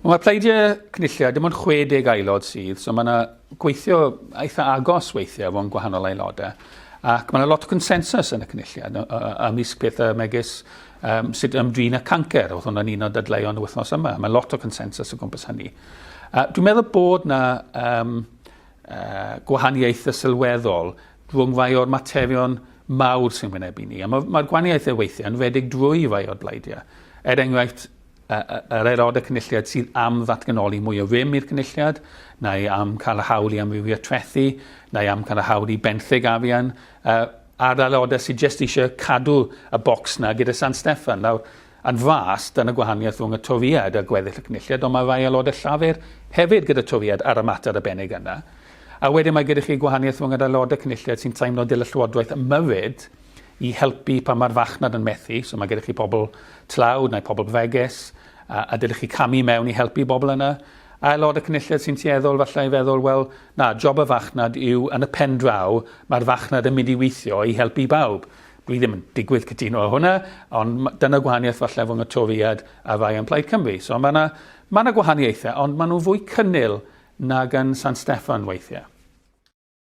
Mae pleidiau Cynulliad, dim ond 60 aelod sydd, so mae yna gweithio eitha agos weithiau rhwng gwahanol aelodau. Ac mae yna lot o consensus yn y Cynulliad, ymysg pethau megis um, sut ymdrin â cancer, oedd hwnna'n un o dadleuon y wythnos yma. Mae lot o consensus o gwmpas hynny. Dwi'n meddwl bod yna um, gwahaniaethau sylweddol rhwng rhai o'r materion mawr sy'n wynebu ni. A mae'r ma gwahaniaethau weithiau yn rhedeg drwy rai o'r bleidiau. Er enghraifft, yr aelodau cynulliad sydd am ddatganoli mwy o rym i'r cynulliad, neu am cael y hawl i amrywio trethi, neu am cael y hawl i benthyg arian, a'r aelodau sydd jyst eisiau cadw y bocs na gyda San Steffan. Nawr, yn fras, dyna gwahaniaeth rhwng y Torïaid a gweddill y cynulliad, ond mae rhai aelodau Llafur hefyd gyda Torïaid ar y mater arbennig yna. A wedyn mae gyda chi gwahaniaeth rhwng yr aelodau cynulliad sy'n teimlo dyle Llywodraeth ymyrryd i helpu pan mae'r farchnad yn methu, so mae gyda chi pobl tlawd neu pobl fregus, a, a dylech chi camu mewn i helpu bobl yna. A aelodau cynulliad sy'n tueddol falle i feddwl, wel, na, job y farchnad yw yn y pen draw, mae'r farchnad yn mynd i weithio i helpu bawb. Dwi ddim yn digwydd cytuno â hwnna, ond dyna gwahaniaeth falle rhwng y Torïaid a rai yn Plaid Cymru. So mae yna ma, na gwahaniaethau, ond maen nhw'n fwy cynnil nag yn San Steffan weithiau.